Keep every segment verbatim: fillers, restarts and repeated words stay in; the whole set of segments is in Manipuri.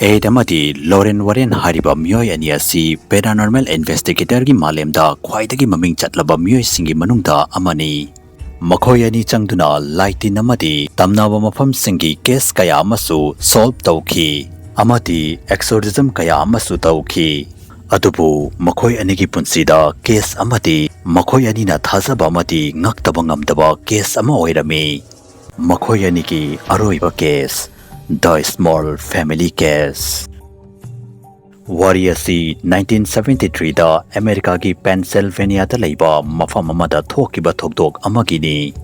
ꯑꯦꯗ ꯑꯃꯗꯤ ꯂꯣꯔꯦꯟ ꯋꯥꯔꯦꯟ ꯍꯥꯏꯔꯤꯕ ꯃꯤꯑꯣꯏ ꯑꯅꯤ ꯑꯁꯤ paranormal investigatorꯒꯤ ꯃꯥꯂꯦꯝꯗ ꯈ꯭ꯋꯥꯏꯗꯒꯤ ꯃꯃꯤꯡ ꯆꯠꯂꯕ ꯃꯤꯑꯣꯏꯁꯤꯡꯒꯤ ꯃꯅꯨꯡꯗ ꯑꯃꯅꯤ꯫ ꯃꯈꯣꯏ ꯑꯅꯤ ꯆꯪꯗꯨꯅ ꯂꯥꯏꯇꯤꯟ ꯑꯃꯗꯤ ꯇꯝꯅꯕ ꯃꯐꯝꯁꯤꯡꯒꯤ case ꯀꯌꯥ ꯑꯃꯁꯨ solve ꯇꯧꯈꯤ ꯑꯃꯗꯤ exorcism ꯀꯌꯥ ꯑꯃꯁꯨ ꯇꯧꯈꯤ꯫ ꯑꯗꯨꯕꯨ ꯃꯈꯣꯏ ꯑꯅꯤꯒꯤ ꯄꯨꯟꯁꯤꯗ case ꯑꯃꯗꯤ ꯃꯈꯣꯏ ꯑꯅꯤꯅ ꯊꯥꯖꯕ ꯑꯃꯗꯤ ꯉꯛꯇꯕ ꯉꯝꯗꯕ case ꯑꯃ ꯑꯣꯏꯔꯝꯃꯤ꯫ ꯃꯈꯣꯏ ꯑꯅꯤꯒꯤ ꯑꯔꯣꯏꯕ case, The Small Family Case꯫ ꯋꯥꯔꯤ ꯑꯁꯤ nineteen seventy threeꯗ ꯑꯃꯦꯔꯤꯀꯥꯒꯤ ꯄꯦꯟꯁꯤꯜꯚꯦꯅꯤꯌꯥꯗ ꯂꯩꯕ ꯃꯐꯝ ꯑꯃꯗ ꯊꯣꯛꯈꯤꯕ ꯊꯧꯗꯣꯛ ꯑꯃꯒꯤꯅꯤ꯫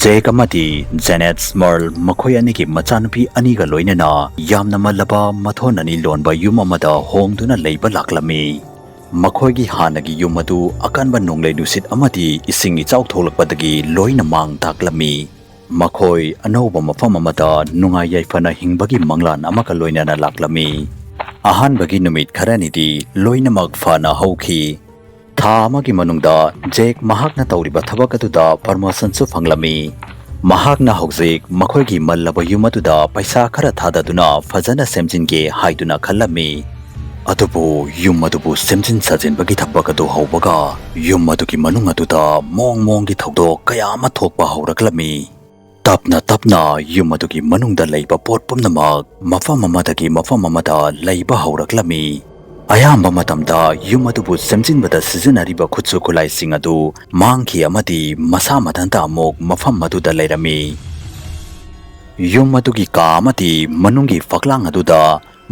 ꯖꯦꯛ ꯑꯃꯗꯤ ꯖꯦꯅꯦꯠ ꯁ꯭ꯃꯔꯜ ꯃꯈꯣꯏ ꯑꯅꯤꯒꯤ ꯃꯆꯥꯅꯨꯄꯤ ꯑꯅꯤꯒ ꯂꯣꯏꯅꯅ ꯌꯥꯝꯅ ꯃꯜꯂꯕ ꯃꯊꯣꯟ ꯑꯅꯤ ꯂꯣꯟꯕ ꯌꯨꯝ ꯑꯃꯗ ꯍꯣꯡꯗꯨꯅ ꯂꯩꯕ ꯂꯥꯛꯂꯝꯃꯤ꯫ ꯃꯈꯣꯏꯒꯤ ꯍꯥꯟꯅꯒꯤ ꯌꯨꯝ ꯑꯗꯨ ꯑꯀꯟꯕ ꯅꯣꯡꯂꯩ ꯅꯨꯡꯁꯤꯠ ꯑꯃꯗꯤ ꯏꯁꯤꯡ ꯏꯆꯥꯎ ꯊꯣꯛꯂꯛꯄꯗꯒꯤ ꯂꯣꯏꯅ ꯃꯥꯡ ꯇꯥꯛꯂꯝꯃꯤ꯫ ꯃꯈꯣꯏ ꯑꯅꯧꯕ ꯃꯐꯝ ꯑꯃꯗ ꯅꯨꯡꯉꯥꯏ ꯌꯥꯏꯐꯅ ꯍꯤꯡꯕꯒꯤ ꯃꯪꯂꯥꯟ ꯑꯃꯒ ꯂꯣꯏꯅꯅ ꯂꯥꯛꯂꯝꯃꯤ꯫ ꯑꯍꯥꯟꯕꯒꯤ ꯅꯨꯃꯤꯠ ꯈꯔꯅꯤꯗꯤ ꯂꯣꯏꯅꯃꯛ ꯐꯅ ꯍꯧꯈꯤ꯫ ꯊꯥ ꯑꯃꯒꯤ ꯃꯅꯨꯡꯗ ꯖꯦꯛ ꯃꯍꯥꯛꯅ ꯇꯧꯔꯤꯕ ꯊꯕꯛ ꯑꯗꯨꯗ promotionꯁꯨ ꯐꯪꯂꯝꯃꯤ꯫ ꯃꯍꯥꯛꯅ ꯍꯧꯖꯤꯛ ꯃꯈꯣꯏꯒꯤ ꯃꯜꯂꯕ ꯌꯨꯝ ꯑꯗꯨꯗ ꯄꯩꯁꯥ ꯈꯔ ꯊꯥꯗꯗꯨꯅ ꯐꯖꯅ ꯁꯦꯝꯖꯤꯟꯒꯦ ꯍꯥꯏꯗꯨꯅ ꯈꯜꯂꯝꯃꯤ꯫ ꯑꯗꯨꯕꯨ ꯌꯨꯝ ꯑꯗꯨꯕꯨ ꯁꯦꯝꯖꯤꯟ ꯁꯥꯖꯤꯟꯕꯒꯤ ꯊꯕꯛ ꯑꯗꯨ ꯍꯧꯕꯒ ꯌꯨꯝ ꯑꯗꯨꯒꯤ ꯃꯅꯨꯡ ꯑꯗꯨꯗ ꯃꯑꯣꯡ ꯃꯑꯣꯡꯒꯤ ꯊꯧꯗꯣꯛ ꯀꯌꯥ ꯑꯃ ꯊꯣꯛꯄ ꯍꯧꯔꯛꯂꯝꯃꯤ꯫ ꯇꯞꯅ ꯇꯞꯅ ꯌꯨꯝ ꯑꯗꯨꯒꯤ ꯃꯅꯨꯡꯗ ꯂꯩꯕ ꯄꯣꯠ ꯄꯨꯝꯅꯃꯛ ꯃꯐꯝ ꯑꯃꯗꯒꯤ ꯃꯐꯝ ꯑꯃꯗ ꯂꯩꯕ ꯍꯧꯔꯛꯂꯝꯃꯤ꯫ ꯑꯌꯥꯝꯕ ꯃꯇꯝꯗ ꯌꯨꯝ ꯑꯗꯨꯕꯨ ꯁꯦꯝꯖꯤꯟꯕꯗ ꯁꯤꯖꯤꯟꯅꯔꯤꯕ ꯈꯨꯠꯁꯨ ꯈꯨꯠꯂꯥꯏꯁꯤꯡ ꯑꯗꯨ ꯃꯥꯡꯈꯤ ꯑꯃꯗꯤ ꯃꯁꯥ ꯃꯊꯟꯇ ꯑꯃꯨꯛ ꯃꯐꯝ ꯑꯗꯨꯗ ꯂꯩꯔꯝꯃꯤ꯫ ꯌꯨꯝ ꯑꯗꯨꯒꯤ ꯀꯥ ꯑꯃꯗꯤ ꯃꯅꯨꯡꯒꯤ ꯐꯛꯂꯥꯡ ꯑꯗꯨꯗ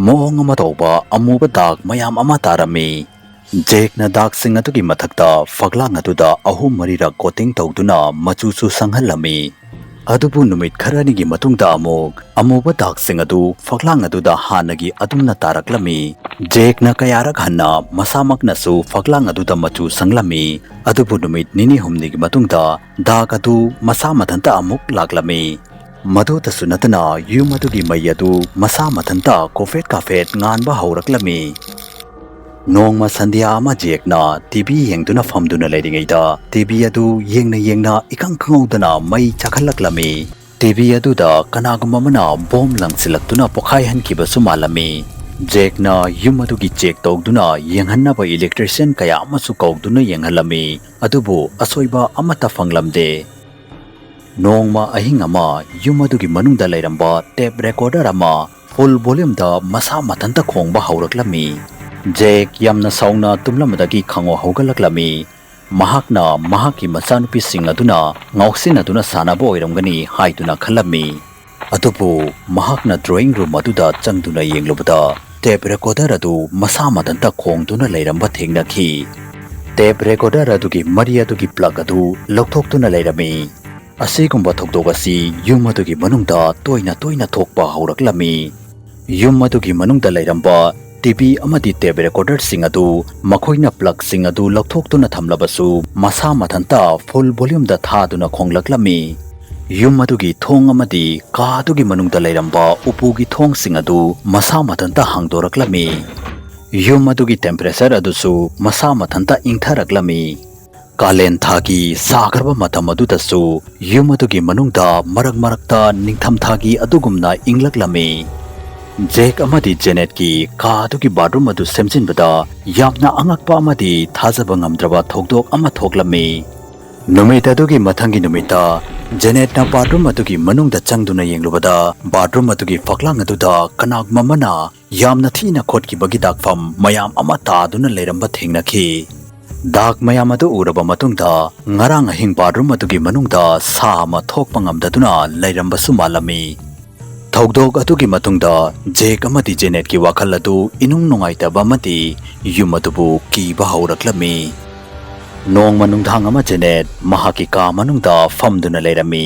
ꯃꯑꯣꯡ ꯑꯃ ꯇꯧꯕ ꯑꯃꯨꯕ ꯗꯥꯛ ꯃꯌꯥꯝ ꯑꯃ ꯇꯥꯔꯝꯃꯤ꯫ ꯖꯦꯛꯅ ꯗꯥꯛꯁꯤꯡ ꯑꯗꯨꯒꯤ ꯃꯊꯛꯇ ꯐꯛꯂꯥꯡ ꯑꯗꯨꯗ ꯑꯍꯨꯝ ꯃꯔꯤꯔꯛ coating ꯇꯧꯗꯨꯅ ꯃꯆꯨꯁꯨ ꯁꯪꯍꯜꯂꯝꯃꯤ꯫ ꯑꯗꯨꯕꯨ ꯅꯨꯃꯤꯠ ꯈꯔꯅꯤꯒꯤ ꯃꯇꯨꯡꯗ ꯑꯃꯨꯛ ꯑꯃꯨꯕ ꯗꯥꯛꯁꯤꯡ ꯑꯗꯨ ꯐꯛꯂꯥꯡ ꯑꯗꯨꯗ ꯍꯥꯟꯅꯒꯤ ꯑꯗꯨꯝꯅ ꯇꯥꯔꯛꯂꯝꯃꯤ꯫ ꯖꯦꯛꯅ ꯀꯌꯥꯔꯛ ꯍꯟꯅ ꯃꯁꯥꯃꯛꯅꯁꯨ ꯐꯛꯂꯥꯡ ꯑꯗꯨꯗ ꯃꯆꯨ ꯁꯪꯂꯝꯃꯤ꯫ ꯑꯗꯨꯕꯨ ꯅꯨꯃꯤꯠ ꯅꯤꯅꯤ ꯍꯨꯝꯅꯤꯒꯤ ꯃꯇꯨꯡꯗ ꯗꯥꯛ ꯑꯗꯨ ꯃꯁꯥ ꯃꯊꯟꯇ ꯑꯃꯨꯛ ꯂꯥꯛꯂꯝꯃꯤ꯫ ꯃꯗꯨꯇꯁꯨ ꯅꯠꯇꯅ ꯌꯨꯝ ꯑꯗꯨꯒꯤ ꯃꯩ ꯑꯗꯨ ꯃꯁꯥ ꯃꯊꯟꯇ ꯀꯣꯐꯦꯠ ꯀꯥꯐꯦꯠ ꯉꯥꯟꯕ ꯍꯧꯔꯛꯂꯝꯃꯤ꯫ ꯅꯣꯡꯃ ꯁꯟꯙ꯭ꯌꯥ ꯑꯃ ꯖꯦꯛꯅ ꯇꯤ ꯚꯤ ꯌꯦꯡꯗꯨꯅ ꯐꯝꯗꯨꯅ ꯂꯩꯔꯤꯉꯩꯗ ꯇꯤ ꯚꯤ ꯑꯗꯨ ꯌꯦꯡꯅ ꯌꯦꯡꯅ ꯏꯈꯪ ꯈꯪꯍꯧꯗꯅ ꯃꯩ ꯆꯥꯛꯍꯜꯂꯛꯂꯝꯃꯤ꯫ ꯇꯤꯚꯤ ꯑꯗꯨꯗ ꯀꯅꯥꯒꯨꯝꯕ ꯑꯃꯅ ꯕꯣꯝ ꯂꯪꯁꯤꯜꯂꯛꯇꯨꯅ ꯄꯣꯈꯥꯏꯍꯟꯈꯤꯕꯁꯨ ꯃꯥꯜꯂꯝꯃꯤ꯫ ꯖꯦꯛꯅ ꯌꯨꯝ ꯑꯗꯨꯒꯤ ꯆꯦꯛ ꯇꯧꯗꯨꯅ ꯌꯦꯡꯍꯟꯅꯕ ꯏꯂꯦꯛꯇ꯭ꯔꯤꯁꯤꯌꯥꯟ ꯀꯌꯥ ꯑꯃꯁꯨ ꯀꯧꯗꯨꯅ ꯌꯦꯡꯍꯜꯂꯝꯃꯤ꯫ ꯑꯗꯨꯕꯨ ꯑꯁꯣꯏꯕ ꯑꯃꯠꯇ ꯐꯪꯂꯝꯗꯦ꯫ ꯅꯣꯡꯃ ꯑꯍꯤꯡ ꯑꯃ ꯌꯨꯝ ꯑꯗꯨꯒꯤ ꯃꯅꯨꯡꯗ ꯂꯩꯔꯝꯕ ꯇꯦꯞ ꯔꯦꯀꯣꯔꯗꯔ ꯑꯃ ꯐꯨꯜ ꯚꯣꯂ꯭ꯌꯨꯝꯗ ꯃꯁꯥ ꯃꯊꯟꯇ ꯈꯣꯡꯕ ꯍꯧꯔꯛꯂꯝꯃꯤ꯫ ꯖꯦꯛ ꯌꯥꯝꯅ ꯁꯥꯎꯅ ꯇꯨꯝꯂꯝꯕꯗꯒꯤ ꯈꯪꯉꯧ ꯍꯧꯒꯠꯂꯛꯂꯝꯃꯤ꯫ ꯃꯍꯥꯛꯅ ꯃꯍꯥꯛꯀꯤ ꯃꯆꯥꯅꯨꯄꯤꯁꯤꯡ ꯑꯗꯨꯅ ꯉꯥꯎꯁꯤꯟꯅꯗꯨꯅ ꯁꯥꯟꯅꯕ ꯑꯣꯏꯔꯝꯒꯅꯤ ꯍꯥꯏꯗꯨꯅ ꯈꯜꯂꯝꯃꯤ꯫ ꯑꯗꯨꯕꯨ ꯃꯍꯥꯛꯅ ꯗ꯭ꯔꯣꯌꯤꯡ ꯔꯨꯝ ꯑꯗꯨꯗ ꯆꯪꯗꯨꯅ ꯌꯦꯡꯂꯨꯕꯗ ꯇꯦꯞ ꯔꯦꯀꯣꯔꯗꯔ ꯑꯗꯨ ꯃꯁꯥ ꯃꯊꯟꯇ ꯈꯣꯡꯗꯨꯅ ꯂꯩꯔꯝꯕ ꯊꯦꯡꯅꯈꯤ꯫ ꯇꯦꯞ ꯔꯦꯀꯣꯔꯗꯔ ꯑꯗꯨꯒꯤ ꯃꯔꯤ ꯑꯗꯨꯒꯤ ꯄ꯭ꯂꯒ ꯑꯗꯨ ꯂꯧꯊꯣꯛꯇꯨꯅ ꯂꯩꯔꯝꯃꯤ꯫ ꯑꯁꯤꯒꯨꯝꯕ ꯊꯧꯗꯣꯛ ꯑꯁꯤ ꯌꯨꯝ ꯑꯗꯨꯒꯤ ꯃꯅꯨꯡꯗ ꯇꯣꯏꯅ ꯇꯣꯏꯅ ꯊꯣꯛꯄ ꯍꯧꯔꯛꯂꯝꯃꯤ꯫ ꯌꯨꯝ ꯑꯗꯨꯒꯤ ꯃꯅꯨꯡꯗ ꯂꯩꯔꯝꯕ ꯇꯤꯚꯤ ꯑꯃꯗꯤ ꯇꯦꯞ ꯔꯦꯀꯣꯔꯗꯔꯁꯤꯡ ꯑꯗꯨ ꯃꯈꯣꯏꯅ ꯄ꯭ꯂꯒꯁꯤꯡ ꯑꯗꯨ ꯂꯧꯊꯣꯛꯇꯨꯅ ꯊꯝꯂꯕꯁꯨ ꯃꯁꯥ ꯃꯊꯟꯇ ꯐꯨꯜ ꯚꯣꯂ꯭ꯌꯨꯝꯗ ꯊꯥꯗꯨꯅ ꯈꯣꯡꯂꯛꯂꯝꯃꯤ꯫ ꯌꯨꯝ ꯑꯗꯨꯒꯤ ꯊꯣꯡ ꯑꯃꯗꯤ ꯀꯥ ꯑꯗꯨꯒꯤ ꯃꯅꯨꯡꯗ ꯂꯩꯔꯝꯕ ꯎꯄꯨꯒꯤ ꯊꯣꯡꯁꯤꯡ ꯑꯗꯨ ꯃꯁꯥ ꯃꯊꯟꯇ ꯍꯥꯡꯗꯣꯔꯛꯂꯝꯃꯤ꯫ ꯌꯨꯝ ꯑꯗꯨꯒꯤ ꯇꯦꯝꯄꯔꯦꯆꯔ ꯑꯗꯨꯁꯨ ꯃꯁꯥ ꯃꯊꯟꯇ ꯏꯪꯊꯔꯛꯂꯝꯃꯤ꯫ ꯀꯥꯂꯦꯟ ꯊꯥꯒꯤ ꯁꯥꯈ꯭ꯔꯕ ꯃꯇꯝ ꯑꯗꯨꯗꯁꯨ ꯌꯨꯝ ꯑꯗꯨꯒꯤ ꯃꯅꯨꯡꯗ ꯃꯔꯛ ꯃꯔꯛꯇ ꯅꯤꯡꯊꯝ ꯊꯥꯒꯤ ꯑꯗꯨꯒꯨꯝꯅ ꯏꯪꯂꯛꯂꯝꯃꯤ꯫ ꯖꯦꯛ ꯑꯃꯗꯤ ꯖꯦꯅꯦꯠꯀꯤ ꯀꯥ ꯑꯗꯨꯒꯤ ꯕꯥꯠꯔꯨꯝ ꯑꯗꯨ ꯁꯦꯝꯖꯤꯟꯕꯗ ꯌꯥꯝꯅ ꯑꯉꯛꯄ ꯑꯃꯗꯤ ꯊꯥꯖꯕ ꯉꯝꯗ꯭ꯔꯕ ꯊꯧꯗꯣꯛ ꯑꯃ ꯊꯣꯛꯂꯝꯃꯤ꯫ ꯅꯨꯃꯤꯠ ꯑꯗꯨꯒꯤ ꯃꯊꯪꯒꯤ ꯅꯨꯃꯤꯠꯇ ꯖꯦꯅꯦꯠꯅ ꯕꯥꯠꯔꯨꯝ ꯑꯗꯨꯒꯤ ꯃꯅꯨꯡꯗ ꯆꯪꯗꯨꯅ ꯌꯦꯡꯂꯨꯕꯗ ꯕꯥꯠꯔꯨꯝ ꯑꯗꯨꯒꯤ ꯐꯛꯂꯥꯡ ꯑꯗꯨꯗ ꯀꯅꯥꯒꯨꯝꯕ ꯑꯃꯅ ꯌꯥꯝꯅ ꯊꯤꯅ ꯈꯣꯠꯈꯤꯕꯒꯤ ꯗꯥꯛꯐꯝ ꯃꯌꯥꯝ ꯑꯃ ꯇꯥꯗꯨꯅ ꯂꯩꯔꯝꯕ ꯊꯦꯡꯅꯈꯤ꯫ ꯗꯥꯛ ꯃꯌꯥꯝ ꯑꯗꯨ ꯎꯔꯕ ꯃꯇꯨꯡꯗ ꯉꯔꯥꯡ ꯑꯍꯤꯡ ꯕꯥꯠꯔꯨꯝ ꯑꯗꯨꯒꯤ ꯃꯅꯨꯡꯗ ꯁꯥ ꯑꯃ ꯊꯣꯛꯄ ꯉꯝꯗꯗꯨꯅ ꯂꯩꯔꯝꯕꯁꯨ ꯃꯥꯜꯂꯝꯃꯤ꯫ ꯊꯧꯗꯣꯛ ꯑꯗꯨꯒꯤ ꯃꯇꯨꯡꯗ ꯖꯦꯛ ꯑꯃꯗꯤ ꯖꯦꯅꯦꯠꯀꯤ ꯋꯥꯈꯜ ꯑꯗꯨ ꯏꯅꯨꯡ ꯅꯨꯡꯉꯥꯏꯇꯕ ꯑꯃꯗꯤ ꯌꯨꯝ ꯑꯗꯨꯕꯨ ꯀꯤꯕ ꯍꯧꯔꯛꯂꯝꯃꯤ꯫ ꯅꯣꯡꯃ ꯅꯨꯡꯗꯥꯡ ꯑꯃ ꯖꯦꯅꯦꯠ ꯃꯍꯥꯛꯀꯤ ꯀꯥ ꯃꯅꯨꯡꯗ ꯐꯝꯗꯨꯅ ꯂꯩꯔꯝꯃꯤ꯫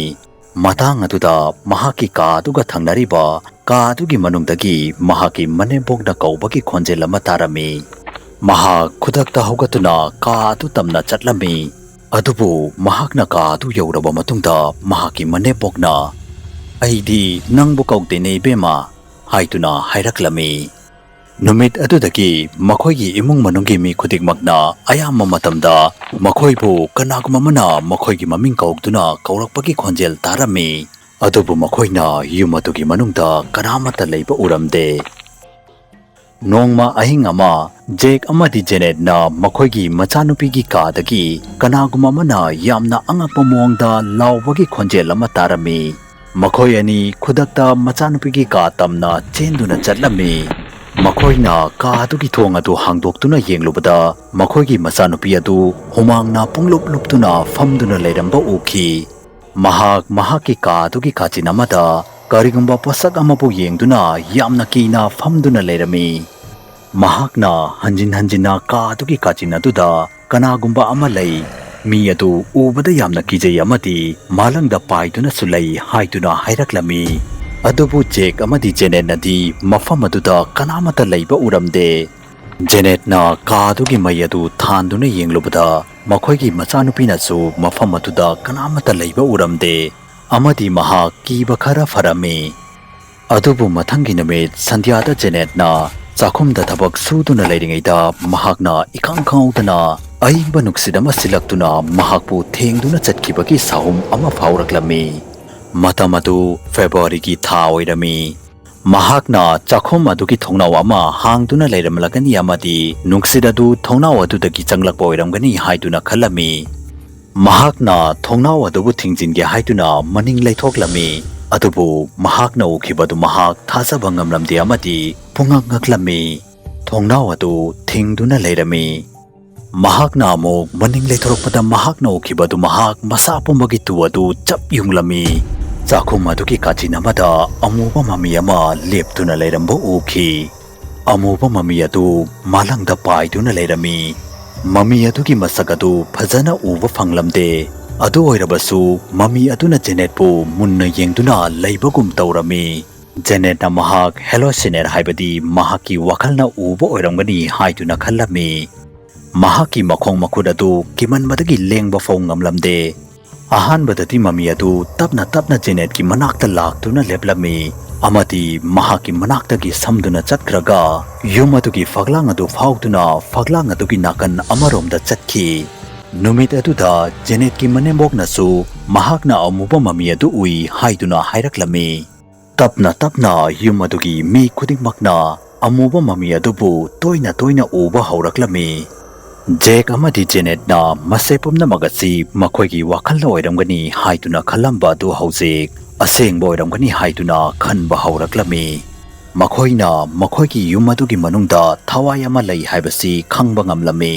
ꯃꯇꯥꯡ ꯑꯗꯨꯗ ꯃꯍꯥꯛꯀꯤ ꯀꯥ ꯑꯗꯨꯒ ꯊꯪꯅꯔꯤꯕ ꯀꯥ ꯑꯗꯨꯒꯤ ꯃꯅꯨꯡꯗꯒꯤ ꯃꯍꯥꯛꯀꯤ ꯃꯅꯦꯝꯕꯣꯛꯅ ꯀꯧꯕꯒꯤ ꯈꯣꯟꯖꯦꯜ ꯑꯃ ꯇꯥꯔꯝꯃꯤ꯫ ꯃꯍꯥꯛ ꯈꯨꯗꯛꯇ ꯍꯧꯒꯠꯇꯨꯅ ꯀꯥ ꯑꯗꯨ ꯇꯝꯅ ꯆꯠꯂꯝꯃꯤ꯫ ꯑꯗꯨꯕꯨ ꯃꯍꯥꯛꯅ ꯀꯥ ꯑꯗꯨ ꯌꯧꯔꯕ ꯃꯇꯨꯡꯗ ꯃꯍꯥꯛꯀꯤ ꯃꯅꯦꯝꯕꯣꯛꯅ, "ꯑꯩꯗꯤ ꯅꯪꯕꯨ ꯀꯧꯗꯦꯅꯦ ꯏꯕꯦꯝꯃ," ꯍꯥꯏꯗꯨꯅ ꯍꯥꯏꯔꯛꯂꯝꯃꯤ꯫ ꯅꯨꯃꯤꯠ ꯑꯗꯨꯗꯒꯤ ꯃꯈꯣꯏꯒꯤ ꯏꯃꯨꯡ ꯃꯅꯨꯡꯒꯤ ꯃꯤ ꯈꯨꯗꯤꯡꯃꯛꯅ ꯑꯌꯥꯝꯕ ꯃꯇꯝꯗ ꯃꯈꯣꯏꯕꯨ ꯀꯅꯥꯒꯨꯝꯕ ꯑꯃꯅ ꯃꯈꯣꯏꯒꯤ ꯃꯃꯤꯡ ꯀꯧꯗꯨꯅ ꯀꯧꯔꯛꯄꯒꯤ ꯈꯣꯟꯖꯦꯜ ꯇꯥꯔꯝꯃꯤ꯫ ꯑꯗꯨꯕꯨ ꯃꯈꯣꯏꯅ ꯌꯨꯝ ꯑꯗꯨꯒꯤ ꯃꯅꯨꯡꯗ ꯀꯅꯥꯃꯠꯇ ꯂꯩꯕ ꯎꯔꯝꯗꯦ꯫ ꯅꯣꯡꯃ ꯑꯍꯤꯡ ꯑꯃ ꯖꯦꯛ ꯑꯃꯗꯤ ꯖꯦꯅꯦꯠꯅ ꯃꯈꯣꯏꯒꯤ ꯃꯆꯥꯅꯨꯄꯤꯒꯤ ꯀꯥꯗꯒꯤ ꯀꯅꯥꯒꯨꯝꯕ ꯑꯃꯅ ꯌꯥꯝꯅ ꯑꯉꯛꯄ ꯃꯑꯣꯡꯗ ꯂꯥꯎꯕꯒꯤ ꯈꯣꯟꯖꯦꯜ ꯑꯃ ꯇꯥꯔꯝꯃꯤ꯫ ꯃꯈꯣꯏ ꯑꯅꯤ ꯈꯨꯗꯛꯇ ꯃꯆꯥꯅꯨꯄꯤꯒꯤ ꯀꯥ ꯇꯝꯅ ꯆꯦꯟꯗꯨꯅ ꯆꯠꯂꯝꯃꯤ꯫ ꯃꯈꯣꯏꯅ ꯀꯥ ꯑꯗꯨꯒꯤ ꯊꯣꯡ ꯑꯗꯨ ꯍꯥꯡꯗꯣꯛꯇꯨꯅ ꯌꯦꯡꯂꯨꯕꯗ, ꯃꯈꯣꯏꯒꯤ ꯃꯆꯥꯅꯨꯄꯤ ꯑꯗꯨ ꯍꯨꯃꯥꯡꯅ ꯄꯨꯡꯂꯨꯞ ꯂꯨꯞꯇꯨꯅ ꯐꯝꯗꯨꯅ ꯂꯩꯔꯝꯕ ꯎꯈꯤ꯫ ꯃꯍꯥꯛ ꯃꯍꯥꯛꯀꯤ ꯀꯥ ꯑꯗꯨꯒꯤ ꯀꯥꯆꯤꯟ ꯑꯃꯗ ꯀꯔꯤꯒꯨꯝꯕ ꯄꯣꯠꯁꯛ ꯑꯃꯕꯨ ꯌꯦꯡꯗꯨꯅ ꯌꯥꯝꯅ ꯀꯤꯅ ꯐꯝꯗꯨꯅ ꯂꯩꯔꯝꯃꯤ꯫ ꯃꯍꯥꯛꯅ ꯍꯟꯖꯤꯟ ꯍꯟꯖꯤꯟꯅ ꯀꯥ ꯑꯗꯨꯒꯤ ꯀꯥꯆꯤꯟ ꯑꯗꯨꯗ ꯀꯅꯥꯒꯨꯝꯕ ꯑꯃ ꯂꯩ, ꯃꯤ ꯑꯗꯨ ꯎꯕꯗ ꯌꯥꯝꯅ ꯀꯤꯖꯩ ꯑꯃꯗꯤ ꯃꯥꯂꯪꯗ ꯄꯥꯏꯗꯨꯅꯁꯨ ꯂꯩ ꯍꯥꯏꯗꯨꯅ ꯍꯥꯏꯔꯛꯂꯝꯃꯤ꯫ ꯑꯗꯨꯕꯨ ꯖꯦꯛ ꯑꯃꯗꯤ ꯖꯦꯅꯦꯠꯅꯗꯤ ꯃꯐꯝ ꯑꯗꯨꯗ ꯀꯅꯥꯃꯠꯇ ꯂꯩꯕ ꯎꯔꯝꯗꯦ꯫ ꯖꯦꯅꯦꯠꯅ ꯀꯥ ꯑꯗꯨꯒꯤ ꯃꯩ ꯑꯗꯨ ꯊꯥꯟꯗꯨꯅ ꯌꯦꯡꯂꯨꯕꯗ, ꯃꯈꯣꯏꯒꯤ ꯃꯆꯥꯅꯨꯄꯤꯅꯁꯨ ꯃꯐꯝ ꯑꯗꯨꯗ ꯀꯅꯥꯃꯠꯇ ꯂꯩꯕ ꯎꯔꯝꯗꯦ, ꯑꯃꯗꯤ ꯃꯍꯥꯛ ꯀꯤꯕ ꯈꯔ ꯐꯔꯝꯃꯤ꯫ ꯑꯗꯨꯕꯨ ꯃꯊꯪꯒꯤ ꯅꯨꯃꯤꯠ ꯁꯟꯙ꯭ꯌꯥꯗ ꯖꯦꯅꯦꯠꯅ ꯆꯥꯛꯈꯨꯝꯗ ꯊꯕꯛ ꯁꯨꯗꯨꯅ ꯂꯩꯔꯤꯉꯩꯗ, ꯃꯍꯥꯛꯅ ꯏꯈꯪ ꯈꯪꯍꯧꯗꯅ ꯑꯏꯪꯕ ꯅꯨꯡꯁꯤꯠ ꯑꯃ ꯁꯤꯜꯂꯛꯇꯨꯅ ꯃꯍꯥꯛꯄꯨ ꯊꯦꯡꯗꯨꯅ ꯆꯠꯈꯤꯕꯒꯤ ꯁꯥꯍꯨꯝ ꯑꯃ ꯐꯥꯎꯔꯛꯂꯝꯃꯤ꯫ ꯃꯇꯝ ꯑꯗꯨ ꯐꯦꯕ꯭ꯔꯨꯋꯥꯔꯤꯒꯤ ꯊꯥ ꯑꯣꯏꯔꯝꯃꯤ꯫ ꯃꯍꯥꯛꯅ ꯆꯥꯛꯈꯨꯝ ꯑꯗꯨꯒꯤ ꯊꯣꯡꯅꯥꯎ ꯑꯃ ꯍꯥꯡꯗꯨꯅ ꯂꯩꯔꯝꯂꯒꯅꯤ ꯑꯃꯗꯤ ꯅꯨꯡꯁꯤꯠ ꯑꯗꯨ ꯊꯣꯡꯅꯥꯎ ꯑꯗꯨꯗꯒꯤ ꯆꯪꯂꯛꯄ ꯑꯣꯏꯔꯝꯒꯅꯤ ꯍꯥꯏꯗꯨꯅ ꯈꯜꯂꯝꯃꯤ꯫ ꯃꯍꯥꯛꯅ ꯊꯣꯡꯅꯥꯎ ꯑꯗꯨꯕꯨ ꯊꯤꯡꯖꯤꯟꯒꯦ ꯍꯥꯏꯗꯨꯅ ꯃꯅꯤꯡ ꯂꯩꯊꯣꯛꯂꯝꯃꯤ꯫ ꯑꯗꯨꯕꯨ ꯃꯍꯥꯛꯅ ꯎꯈꯤꯕꯗꯨ ꯃꯍꯥꯛ ꯊꯥꯖꯕ ꯉꯝꯂꯝꯗꯦ ꯑꯃꯗꯤ ꯄꯨꯡꯉꯛ ꯉꯛꯂꯝꯃꯤ꯫ ꯊꯣꯡꯅꯥꯎ ꯑꯗꯨ ꯊꯤꯡꯗꯨꯅ ꯂꯩꯔꯝꯃꯤ꯫ ꯃꯍꯥꯛꯅ ꯑꯃꯨꯛ ꯃꯅꯤꯡ ꯂꯩꯊꯣꯔꯛꯄꯗ ꯃꯍꯥꯛꯅ ꯎꯈꯤꯕꯗꯨ ꯃꯍꯥꯛ ꯃꯁꯥ ꯄꯨꯝꯕꯒꯤ ꯇꯨ ꯑꯗꯨ ꯆꯞ ꯌꯨꯡꯂꯝꯃꯤ꯫ ꯆꯥꯛꯈꯨꯝ ꯑꯗꯨꯒꯤ ꯀꯥꯆꯤꯟ ꯑꯃꯗ ꯑꯃꯨꯕ ꯃꯃꯤ ꯑꯃ ꯂꯦꯞꯇꯨꯅ ꯂꯩꯔꯝꯕ ꯎꯈꯤ꯫ ꯑꯃꯨꯕ ꯃꯃꯤ ꯑꯗꯨ ꯃꯥꯂꯪꯗ ꯄꯥꯏꯗꯨꯅ ꯂꯩꯔꯝꯃꯤ꯫ ꯃꯃꯤ ꯑꯗꯨꯒꯤ ꯃꯁꯛ ꯑꯗꯨ ꯐꯖꯅ ꯎꯕ ꯐꯪꯂꯝꯗꯦ꯫ ꯑꯗꯨ ꯑꯣꯏꯔꯕꯁꯨ ꯃꯃꯤ ꯑꯗꯨꯅ ꯖꯦꯅꯦꯠꯄꯨ ꯃꯨꯟꯅ ꯌꯦꯡꯗꯨꯅ ꯂꯩꯕꯒꯨꯝ ꯇꯧꯔꯝꯃꯤ꯫ ꯖꯦꯅꯦꯠꯅ ꯃꯍꯥꯛ ꯍꯦꯂꯣꯁꯤꯅꯦꯠ, ꯍꯥꯏꯕꯗꯤ ꯃꯍꯥꯛꯀꯤ ꯋꯥꯈꯜꯅ ꯎꯕ ꯑꯣꯏꯔꯝꯒꯅꯤ ꯍꯥꯏꯗꯨꯅ ꯈꯜꯂꯝꯃꯤ꯫ ꯃꯍꯥꯛꯀꯤ ꯃꯈꯣꯡ ꯃꯈꯨꯠ ꯑꯗꯨ ꯀꯤꯃꯟꯕꯗꯒꯤ ꯂꯦꯡꯕ ꯐꯥꯎ ꯉꯝꯂꯝꯗꯦ꯫ ꯑꯍꯥꯟꯕꯗꯗꯤ ꯃꯃꯤ ꯑꯗꯨ ꯇꯞꯅ ꯇꯞꯅ ꯖꯦꯅꯦꯠꯀꯤ ꯃꯅꯥꯛꯇ ꯂꯥꯛꯇꯨꯅ ꯂꯦꯞꯂꯝꯃꯤ ꯑꯃꯗꯤ ꯃꯍꯥꯛꯀꯤ ꯃꯅꯥꯛꯇꯒꯤ ꯁꯝꯗꯨꯅ ꯆꯠꯈ꯭ꯔꯒ ꯌꯨꯝ ꯑꯗꯨꯒꯤ ꯐꯛꯂꯥꯡ ꯑꯗꯨ ꯐꯥꯎꯗꯨꯅ ꯐꯛꯂꯥꯡ ꯑꯗꯨꯒꯤ ꯅꯥꯀꯟ ꯑꯃꯔꯣꯝꯗ ꯆꯠꯈꯤ꯫ ꯅꯨꯃꯤꯠ ꯑꯗꯨꯗ ꯖꯦꯅꯦꯠꯀꯤ ꯃꯅꯦꯝꯕꯣꯛꯅꯁꯨ ꯃꯍꯥꯛꯅ ꯑꯃꯨꯕ ꯃꯃꯤ ꯑꯗꯨ ꯎꯏ ꯍꯥꯏꯗꯨꯅ ꯍꯥꯏꯔꯛꯂꯝꯃꯤ꯫ ꯇꯞꯅ ꯇꯞꯅ ꯌꯨꯝ ꯑꯗꯨꯒꯤ ꯃꯤ ꯈꯨꯗꯤꯡꯃꯛꯅ ꯑꯃꯨꯕ ꯃꯃꯤ ꯑꯗꯨꯕꯨ ꯇꯣꯏꯅ ꯇꯣꯏꯅ ꯎꯕ ꯍꯧꯔꯛꯂꯝꯃꯤ꯫ ꯖꯦꯛ ꯑꯃꯗꯤ ꯖꯦꯅꯦꯠꯅ ꯃꯁꯤ ꯄꯨꯝꯅꯃꯛ ꯑꯁꯤ ꯃꯈꯣꯏꯒꯤ ꯋꯥꯈꯜꯗ ꯑꯣꯏꯔꯝꯒꯅꯤ ꯍꯥꯏꯗꯨꯅ ꯈꯜꯂꯝꯕ ꯑꯗꯨ ꯍꯧꯖꯤꯛ ꯑꯁꯦꯡꯕ ꯑꯣꯏꯔꯝꯒꯅꯤ ꯍꯥꯏꯗꯨꯅ ꯈꯟꯕ ꯍꯧꯔꯛꯂꯝꯃꯤ꯫ ꯃꯈꯣꯏꯅ ꯃꯈꯣꯏꯒꯤ ꯌꯨꯝ ꯑꯗꯨꯒꯤ ꯃꯅꯨꯡꯗ ꯊꯋꯥꯏ ꯑꯃ ꯂꯩ ꯍꯥꯏꯕꯁꯤ ꯈꯪꯕ ꯉꯝꯂꯝꯃꯤ꯫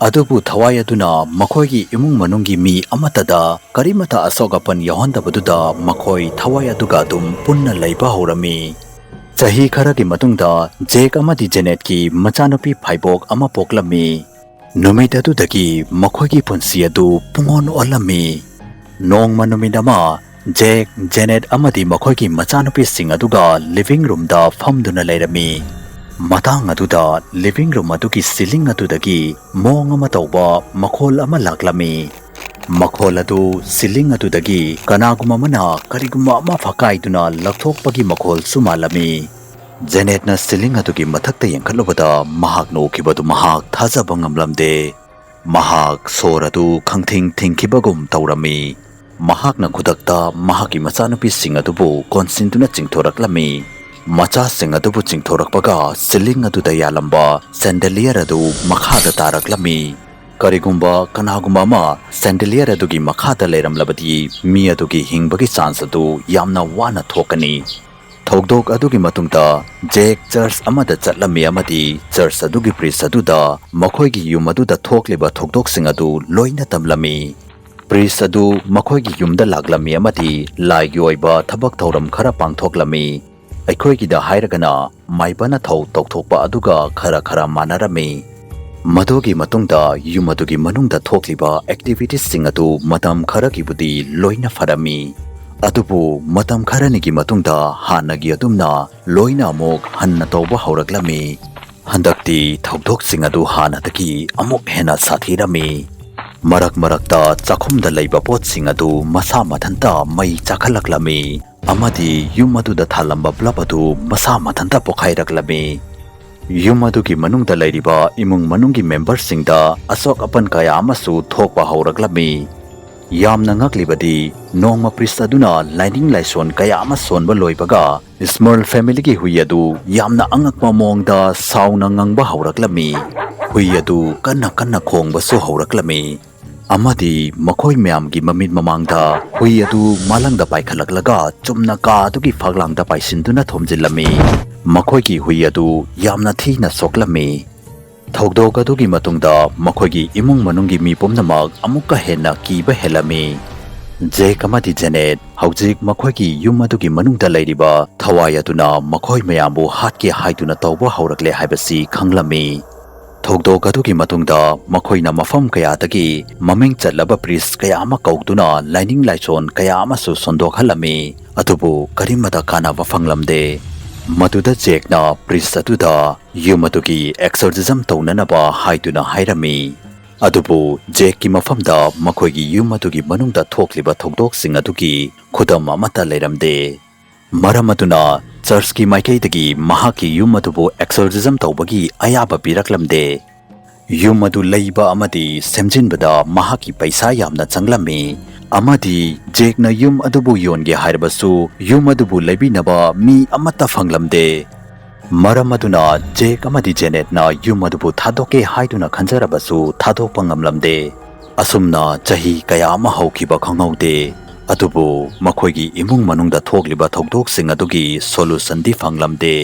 ꯑꯗꯨꯕꯨ ꯊꯋꯥꯏ ꯑꯗꯨꯅ ꯃꯈꯣꯏꯒꯤ ꯏꯃꯨꯡ ꯃꯅꯨꯡꯒꯤ ꯃꯤ ꯑꯃꯠꯇꯗ ꯀꯔꯤꯃꯠꯇ ꯑꯁꯣꯛ ꯑꯄꯟ ꯌꯥꯎꯍꯟꯗꯕꯗꯨꯗ ꯃꯈꯣꯏ ꯊꯋꯥꯏ ꯑꯗꯨꯒ ꯑꯗꯨꯝ ꯄꯨꯟꯅ ꯂꯩꯕ ꯍꯧꯔꯝꯃꯤ꯫ ꯆꯍꯤ ꯈꯔꯒꯤ ꯃꯇꯨꯡꯗ ꯖꯦꯛ ꯑꯃꯗꯤ ꯖꯦꯅꯦꯠꯀꯤ ꯃꯆꯥꯅꯨꯄꯤ ꯐꯥꯏꯕꯣꯛ ꯑꯃ ꯄꯣꯛꯂꯝꯃꯤ꯫ ꯅꯨꯃꯤꯠ ꯑꯗꯨꯗꯒꯤ ꯃꯈꯣꯏꯒꯤ ꯄꯨꯟꯁꯤ ꯑꯗꯨ ꯄꯨꯡꯑꯣꯟ ꯑꯣꯜꯂꯝꯃꯤ꯫ ꯅꯣꯡꯃ ꯅꯨꯃꯤꯠ ꯑꯃ ꯖꯦꯛ, ꯖꯦꯅꯦꯠ ꯑꯃꯗꯤ ꯃꯈꯣꯏꯒꯤ ꯃꯆꯥꯅꯨꯄꯤꯁꯤꯡ ꯑꯗꯨꯒ ꯂꯤꯚꯤꯡ ꯔꯨꯝꯗ ꯐꯝꯗꯨꯅ ꯂꯩꯔꯝꯃꯤ꯫ ꯃꯇꯥꯡ ꯑꯗꯨꯗ ꯂꯤꯚꯤꯡ ꯔꯨꯝ ꯑꯗꯨꯒꯤ ꯁꯤꯂꯤꯡ ꯑꯗꯨꯗꯒꯤ ꯃꯣꯡ ꯑꯃ ꯇꯧꯕ ꯃꯈꯣꯜ ꯑꯃ ꯂꯥꯛꯂꯝꯃꯤ꯫ ꯃꯈꯣꯜ ꯑꯗꯨ ꯁꯤꯂꯤꯡ ꯑꯗꯨꯗꯒꯤ ꯀꯅꯥꯒꯨꯝꯕ ꯑꯃꯅ ꯀꯔꯤꯒꯨꯝꯕ ꯑꯃ ꯐꯛꯀꯥꯏꯗꯨꯅ ꯂꯧꯊꯣꯛꯄꯒꯤ ꯃꯈꯣꯜꯁꯨ ꯃꯥꯜꯂꯝꯃꯤ꯫ ꯖꯦꯅꯦꯠꯅ ꯁꯤꯂꯤꯡ ꯑꯗꯨꯒꯤ ꯃꯊꯛꯇ ꯌꯦꯡꯈꯠꯂꯨꯕꯗ ꯃꯍꯥꯛꯅ ꯎꯈꯤꯕꯗꯨ ꯃꯍꯥꯛ ꯊꯥꯖꯕ ꯉꯝꯂꯝꯗꯦ꯫ ꯃꯍꯥꯛ ꯁꯣꯔ ꯑꯗꯨ ꯈꯪꯊꯤꯡ ꯊꯤꯡꯈꯤꯕꯒꯨꯝ ꯇꯧꯔꯝꯃꯤ꯫ ꯃꯍꯥꯛꯅ ꯈꯨꯗꯛꯇ ꯃꯍꯥꯛꯀꯤ ꯃꯆꯥꯅꯨꯄꯤꯁꯤꯡ ꯑꯗꯨꯕꯨ ꯀꯣꯟꯁꯤꯟꯗꯨꯅ ꯆꯤꯡꯊꯣꯔꯛꯂꯝꯃꯤ꯫ ꯃꯆꯥꯁꯤꯡ ꯑꯗꯨꯕꯨ ꯆꯤꯡꯊꯣꯔꯛꯄꯒ ꯁꯤꯂꯤꯡ ꯑꯗꯨꯗ ꯌꯥꯜꯂꯝꯕ ꯁꯦꯟꯗꯦꯂꯤꯌꯔ ꯑꯗꯨ ꯃꯈꯥꯗ ꯇꯥꯔꯛꯂꯝꯃꯤ꯫ ꯀꯔꯤꯒꯨꯝꯕ ꯀꯅꯥꯒꯨꯝꯕ ꯑꯃ ꯁꯦꯟꯗꯦꯂꯤꯌꯔ ꯑꯗꯨꯒꯤ ꯃꯈꯥꯗ ꯂꯩꯔꯝꯂꯕꯗꯤ ꯃꯤ ꯑꯗꯨꯒꯤ ꯍꯤꯡꯕꯒꯤ ꯆꯥꯟꯁ ꯑꯗꯨ ꯌꯥꯝꯅ ꯋꯥꯅ ꯊꯣꯛꯀꯅꯤ꯫ ꯊꯧꯗꯣꯛ ꯑꯗꯨꯒꯤ ꯃꯇꯨꯡꯗ ꯖꯦꯛ ꯆꯔꯆ ꯑꯃꯗ ꯆꯠꯂꯝꯃꯤ ꯑꯃꯗꯤ ꯆꯔꯆ ꯑꯗꯨꯒꯤ ꯄ꯭ꯔꯤꯁ ꯑꯗꯨꯗ ꯃꯈꯣꯏꯒꯤ ꯌꯨꯝ ꯑꯗꯨꯗ ꯊꯣꯛꯂꯤꯕ ꯊꯧꯗꯣꯛꯁꯤꯡ ꯑꯗꯨ ꯂꯣꯏꯅ ꯇꯝꯂꯝꯃꯤ꯫ ꯄ꯭ꯔꯤꯁ ꯑꯗꯨ ꯃꯈꯣꯏꯒꯤ ꯌꯨꯝꯗ ꯂꯥꯛꯂꯝꯃꯤ ꯑꯃꯗꯤ ꯂꯥꯏꯒꯤ ꯑꯣꯏꯕ ꯊꯕꯛ ꯊꯧꯔꯝ ꯈꯔ ꯄꯥꯡꯊꯣꯛꯂꯝꯃꯤ꯫ ꯑꯩꯈꯣꯏꯒꯤꯗ ꯍꯥꯏꯔꯒꯅ ꯃꯥꯏꯕꯅ ꯊꯧ ꯇꯧꯊꯣꯛꯄ ꯑꯗꯨꯒ ꯈꯔ ꯈꯔ ꯃꯥꯟꯅꯔꯝꯃꯤ꯫ ꯃꯗꯨꯒꯤ ꯃꯇꯨꯡꯗ ꯌꯨꯝ ꯑꯗꯨꯒꯤ ꯃꯅꯨꯡꯗ ꯊꯣꯛꯂꯤꯕ ꯑꯦꯛꯇꯤꯚꯤꯇꯤꯁꯁꯤꯡ ꯑꯗꯨ ꯃꯇꯝ ꯈꯔꯒꯤꯕꯨꯗꯤ ꯂꯣꯏꯅ ꯐꯔꯝꯃꯤ꯫ ꯑꯗꯨꯕꯨ ꯃꯇꯝ ꯈꯔꯅꯤꯒꯤ ꯃꯇꯨꯡꯗ ꯍꯥꯟꯅꯒꯤ ꯑꯗꯨꯝꯅ ꯂꯣꯏꯅ ꯑꯃꯨꯛ ꯍꯟꯅ ꯇꯧꯕ ꯍꯧꯔꯛꯂꯝꯃꯤ꯫ ꯍꯟꯗꯛꯇꯤ ꯊꯧꯗꯣꯛꯁꯤꯡ ꯑꯗꯨ ꯍꯥꯟꯅꯗꯒꯤ ꯑꯃꯨꯛ ꯍꯦꯟꯅ ꯁꯥꯊꯤꯔꯝꯃꯤ꯫ ꯃꯔꯛ ꯃꯔꯛꯇ ꯆꯥꯛꯈꯨꯝꯗ ꯂꯩꯕ ꯄꯣꯠꯁꯤꯡ ꯑꯗꯨ ꯃꯁꯥ ꯃꯊꯟꯇ ꯃꯩ ꯆꯥꯛꯈꯠꯂꯛꯂꯝꯃꯤ ꯑꯃꯗꯤ ꯌꯨꯝ ꯑꯗꯨꯗ ꯊꯥꯜꯂꯝꯕ ꯕ꯭ꯂꯕ ꯑꯗꯨ ꯃꯁꯥ ꯃꯊꯟꯇ ꯄꯣꯈꯥꯏꯔꯛꯂꯝꯃꯤ꯫ ꯌꯨꯝ ꯑꯗꯨꯒꯤ ꯃꯅꯨꯡꯗ ꯂꯩꯔꯤꯕ ꯏꯃꯨꯡ ꯃꯅꯨꯡꯒꯤ ꯃꯦꯝꯕꯔꯁꯤꯡꯗ ꯑꯁꯣꯛ ꯑꯄꯟ ꯀꯌꯥ ꯑꯃꯁꯨ ꯊꯣꯛꯄ ꯍꯧꯔꯛꯂꯝꯃꯤ꯫ ꯌꯥꯝꯅ ꯉꯛꯂꯤꯕꯗꯤ, ꯅꯣꯡꯃ ꯄ꯭ꯔꯤꯁ ꯑꯗꯨꯅ ꯂꯥꯏꯅꯤꯡ ꯂꯥꯏꯁꯣꯟ ꯀꯌꯥ ꯑꯃ ꯁꯣꯟꯕ ꯂꯣꯏꯕꯒ, ꯁ꯭ꯃꯔꯜ ꯐꯦꯃꯤꯂꯤꯒꯤ ꯍꯨꯏ ꯑꯗꯨ ꯌꯥꯝꯅ ꯑꯉꯛꯄ ꯃꯑꯣꯡꯗ ꯁꯥꯎꯅ ꯉꯪꯕ ꯍꯧꯔꯛꯂꯝꯃꯤ꯫ ꯍꯨꯏ ꯑꯗꯨ ꯀꯟꯅ ꯀꯟꯅ ꯈꯣꯡꯕꯁꯨ ꯍꯧꯔꯛꯂꯝꯃꯤ꯫ ꯑꯃꯗꯤ ꯃꯈꯣꯏ ꯃꯌꯥꯝꯒꯤ ꯃꯃꯤꯠ ꯃꯃꯥꯡꯗ ꯍꯨꯏ ꯑꯗꯨ ꯃꯥꯂꯪꯗ ꯄꯥꯏꯈꯠꯂꯛꯂꯒ ꯆꯨꯝꯅ ꯀꯥ ꯑꯗꯨꯒꯤ ꯐꯛꯂꯥꯡꯗ ꯄꯥꯏꯁꯤꯟꯗꯨꯅ ꯊꯣꯝꯖꯤꯜꯂꯝꯃꯤ꯫ ꯃꯈꯣꯏꯒꯤ ꯍꯨꯏ ꯑꯗꯨ ꯌꯥꯝꯅ ꯊꯤꯅ ꯁꯣꯛꯂꯝꯃꯤ꯫ ꯊꯧꯗꯣꯛ ꯑꯗꯨꯒꯤ ꯃꯇꯨꯡꯗ ꯃꯈꯣꯏꯒꯤ ꯏꯃꯨꯡ ꯃꯅꯨꯡꯒꯤ ꯃꯤ ꯄꯨꯝꯅꯃꯛ ꯑꯃꯨꯛꯀ ꯍꯦꯟꯅ ꯀꯤꯕ ꯍꯦꯜꯂꯝꯃꯤ꯫ ꯖꯦꯛ ꯑꯃꯗꯤ ꯖꯦꯅꯦꯠ ꯍꯧꯖꯤꯛ ꯃꯈꯣꯏꯒꯤ ꯌꯨꯝ ꯑꯗꯨꯒꯤ ꯃꯅꯨꯡꯗ ꯂꯩꯔꯤꯕ ꯊꯋꯥꯏ ꯑꯗꯨꯅ ꯃꯈꯣꯏ ꯃꯌꯥꯝꯕꯨ ꯍꯥꯠꯀꯦ ꯍꯥꯏꯗꯨꯅ ꯇꯧꯕ ꯍꯧꯔꯛꯂꯦ ꯍꯥꯏꯕꯁꯤ ꯈꯪꯂꯝꯃꯤ꯫ ꯊꯧꯗꯣꯛ ꯑꯗꯨꯒꯤ ꯃꯇꯨꯡꯗ ꯃꯈꯣꯏꯅ ꯃꯐꯝ ꯀꯌꯥꯗꯒꯤ ꯃꯃꯤꯡ ꯆꯠꯂꯕ ꯄ꯭ꯔꯤꯁ ꯀꯌꯥ ꯑꯃ ꯀꯧꯗꯨꯅ ꯂꯥꯏꯅꯤꯡ ꯂꯥꯏꯁꯣꯟ ꯀꯌꯥ ꯑꯃꯁꯨ ꯁꯣꯟꯗꯣꯛꯍꯜꯂꯝꯃꯤ꯫ ꯑꯗꯨꯕꯨ ꯀꯔꯤꯃꯇ ꯀꯥꯟꯅꯕ ꯐꯪꯂꯝꯗꯦ꯫ ꯃꯗꯨꯗ ꯖꯦꯛꯅ ꯄ꯭ꯔꯤꯁ ꯑꯗꯨꯗ ꯌꯨꯝ ꯑꯗꯨꯒꯤ ꯑꯦꯛꯁꯣꯔꯁꯤꯖꯝ ꯇꯧꯅꯅꯕ ꯍꯥꯏꯗꯨꯅ ꯍꯥꯏꯔꯝꯃꯤ꯫ ꯑꯗꯨꯕꯨ ꯖꯦꯛꯀꯤ ꯃꯐꯝꯗ ꯃꯈꯣꯏꯒꯤ ꯌꯨꯝ ꯑꯗꯨꯒꯤ ꯃꯅꯨꯡꯗ ꯊꯣꯛꯂꯤꯕ ꯊꯧꯗꯣꯛꯁꯤꯡ ꯑꯗꯨꯒꯤ ꯈꯨꯗꯝ ꯑꯃꯠꯇ ꯂꯩꯔꯝꯗꯦ꯫ ꯃꯔꯝ ꯑꯗꯨꯅ ꯆꯔꯆꯀꯤ ꯃꯥꯏꯀꯩꯗꯒꯤ ꯃꯍꯥꯛꯀꯤ ꯌꯨꯝ ꯑꯗꯨꯕꯨ ꯑꯦꯛꯁꯣꯔꯁꯤꯖꯝ ꯇꯧꯕꯒꯤ ꯑꯌꯥꯕ ꯄꯤꯔꯛꯂꯝꯗꯦ꯫ ꯌꯨꯝ ꯑꯗꯨ ꯂꯩꯕ ꯑꯃꯗꯤ ꯁꯦꯝꯖꯤꯟꯕꯗ ꯃꯍꯥꯛꯀꯤ ꯄꯩꯁꯥ ꯌꯥꯝꯅ ꯆꯪꯂꯝꯃꯤ, ꯑꯃꯗꯤ ꯖꯦꯛꯅ ꯌꯨꯝ ꯑꯗꯨꯕꯨ ꯌꯣꯟꯒꯦ ꯍꯥꯏꯔꯕꯁꯨ ꯌꯨꯝ ꯑꯗꯨꯕꯨ ꯂꯩꯕꯤꯅꯕ ꯃꯤ ꯑꯃꯠꯇ ꯐꯪꯂꯝꯗꯦ꯫ ꯃꯔꯝ ꯑꯗꯨꯅ ꯖꯦꯛ ꯑꯃꯗꯤ ꯖꯦꯅꯦꯠꯅ ꯌꯨꯝ ꯑꯗꯨꯕꯨ ꯊꯥꯗꯣꯛꯀꯦ ꯍꯥꯏꯗꯨꯅ ꯈꯟꯖꯔꯕꯁꯨ ꯊꯥꯗꯣꯛꯄ ꯉꯝꯂꯝꯗꯦ꯫ ꯑꯁꯨꯝꯅ ꯆꯍꯤ ꯀꯌꯥ ꯑꯃ ꯍꯧꯈꯤꯕ ꯈꯪꯍꯧꯗꯦ꯫ ꯑꯗꯨꯕꯨ ꯃꯈꯣꯏꯒꯤ ꯏꯃꯨꯡ ꯃꯅꯨꯡꯗ ꯊꯣꯛꯂꯤꯕ ꯊꯧꯗꯣꯛꯁꯤꯡ ꯑꯗꯨꯒꯤ ꯁꯣꯂꯨꯁꯟꯗꯤ ꯐꯪꯂꯝꯗꯦ꯫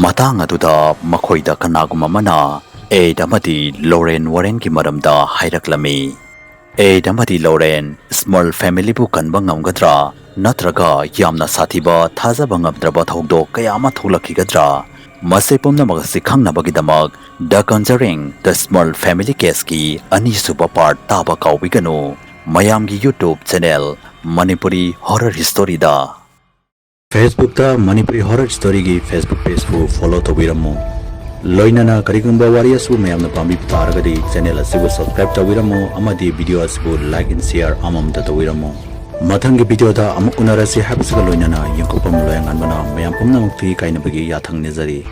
ꯃꯇꯥꯡ ꯑꯗꯨꯗ ꯃꯈꯣꯏꯗ ꯀꯅꯥꯒꯨꯝꯕ ꯑꯃꯅ ꯑꯦꯗ ꯑꯃꯗꯤ ꯂꯣꯔꯦꯟ ꯋꯥꯔꯦꯟꯒꯤ ꯃꯔꯝꯗ ꯍꯥꯏꯔꯛꯂꯝꯃꯤ꯫ ꯑꯦꯗ ꯑꯃꯗꯤ ꯂꯣꯔꯦꯟ ꯁ꯭ꯃꯔꯜ ꯐꯦꯃꯤꯂꯤꯕꯨ ꯀꯟꯕ ꯉꯝꯒꯗ꯭ꯔꯥ? ꯅꯠꯇ꯭ꯔꯒ ꯌꯥꯝꯅ ꯁꯥꯊꯤꯕ, ꯊꯥꯖꯕ ꯉꯝꯗ꯭ꯔꯕ ꯊꯧꯗꯣꯛ ꯀꯌꯥ ꯑꯃ ꯊꯣꯛꯂꯛꯈꯤꯒꯗ꯭ꯔꯥ? ꯃꯁꯤ ꯄꯨꯝꯅꯃꯛ ꯑꯁꯤ ꯈꯪꯅꯕꯒꯤꯗꯃꯛ The Conjuring, The Smurl Family Caseꯀꯤ ꯑꯅꯤꯁꯨꯕ ꯄꯥꯔꯠ ꯇꯥꯕ ꯀꯥꯎꯕꯤꯒꯅꯨ꯫ ꯃꯌꯥꯝꯒꯤ YouTube ꯆꯦꯅꯦꯜ ꯃꯅꯤꯄꯨꯔꯤ ꯍꯣꯔꯔ ꯍꯤꯁꯇꯣꯔꯤꯗ꯫ Facebookꯇ ꯃꯅꯤꯄꯨꯔꯤ ꯍꯣꯔꯔ ꯍꯤꯁꯇꯣꯔꯤꯒꯤ Facebook pageꯄꯨ follow ꯇꯧꯕꯤꯔꯝꯃꯨ꯫ ꯂꯣꯏꯅꯅ ꯀꯔꯤꯒꯨꯝꯕ ꯋꯥꯔꯤ ꯑꯁꯤꯕꯨ ꯃꯌꯥꯝꯅ ꯄꯥꯝꯕꯤꯕ ꯇꯥꯔꯒꯗꯤ ꯆꯦꯅꯦꯜ ꯑꯁꯤꯕꯨ subscribe ꯇꯧꯕꯤꯔꯝꯃꯨ ꯑꯃꯗꯤ video ꯑꯁꯤꯕꯨ like and share ꯑꯃꯃꯝꯇ ꯇꯧꯕꯤꯔꯝꯃꯨ꯫ ꯃꯊꯪꯒꯤ videoꯗ ꯑꯃꯨꯛ ꯎꯅꯔꯁꯤ ꯍꯥꯏꯕꯁꯤꯒ ꯂꯣꯏꯅꯅ ꯌꯦꯡꯊꯣꯛꯄꯝ ꯂꯣꯌꯥꯉꯥꯟꯕꯅ ꯃꯌꯥꯝ ꯄꯨꯝꯅꯃꯛꯀꯤ ꯀꯥꯏꯅꯕꯒꯤ ꯌꯥꯊꯪ ꯅꯤꯖꯔꯤ꯫